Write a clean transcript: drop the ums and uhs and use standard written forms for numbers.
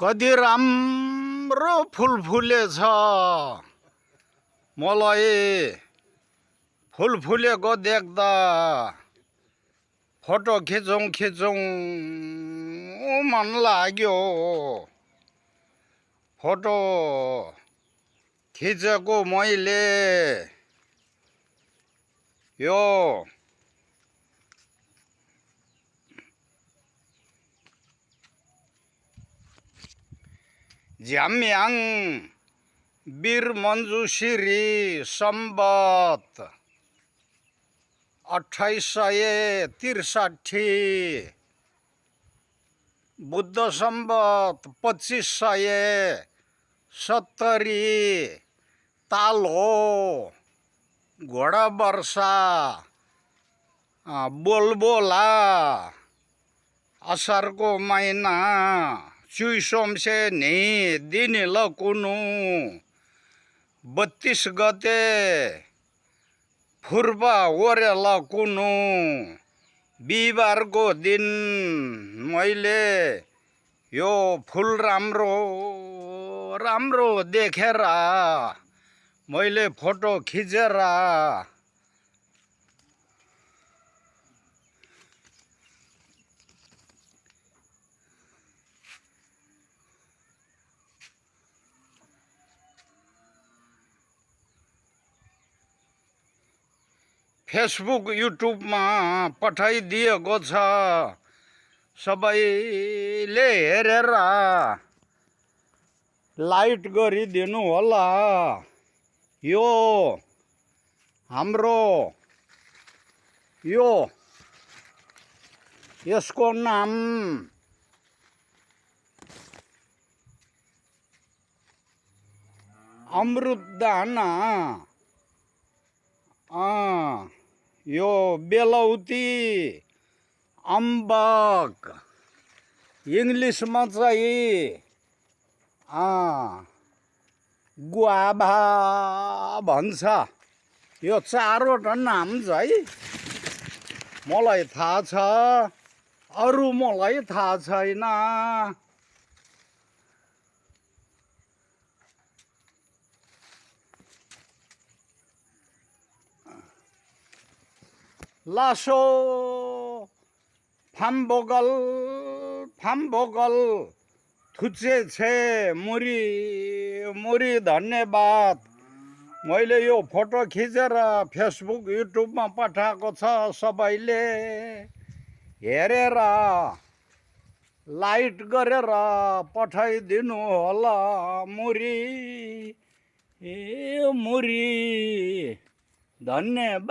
कति राम्रो फुल फुलेछ। मलाई फुल फुलेको देख्दा फोटो खिचौँ खिचौँ मन लाग्यो। फोटो खिचेको मैले यो झ्याम्याङ वीर मञ्जुश्री सम्बत 2863 बुद्ध सम्बत 2570 ताल हो घोडा वर्षा बोलबोला असारको महिना चुइसोमसे नि दिने लकुनु 32 गते फुर्बा ओरेला कुनु बिहिबारको दिन मैले यो फुल राम्रो राम्रो देखेर मैले फोटो खिचेर फेसबुक युट्युबमा पठाइदिएको छ। सबैले हेरेर लाइक गरिदिनु होला। यो हाम्रो यसको नाम अमृतदाना यो बेलौती अम्बक इङ्ग्लिसमा चाहिँ गुआभा भन्छ। यो 4वटा नाम चाहिँ मलाई थाहा छ, अरू मलाई थाहा छैन। लासो फाम्बोगल थुचे छे मुरी मुरी धन्यवाद। मैले यो फोटो खिचेर फेसबुक युट्युबमा पठाएको छ। सबैले हेरेर लाइक गरेर पठाइदिनु होला। मुरी धन्यवाद।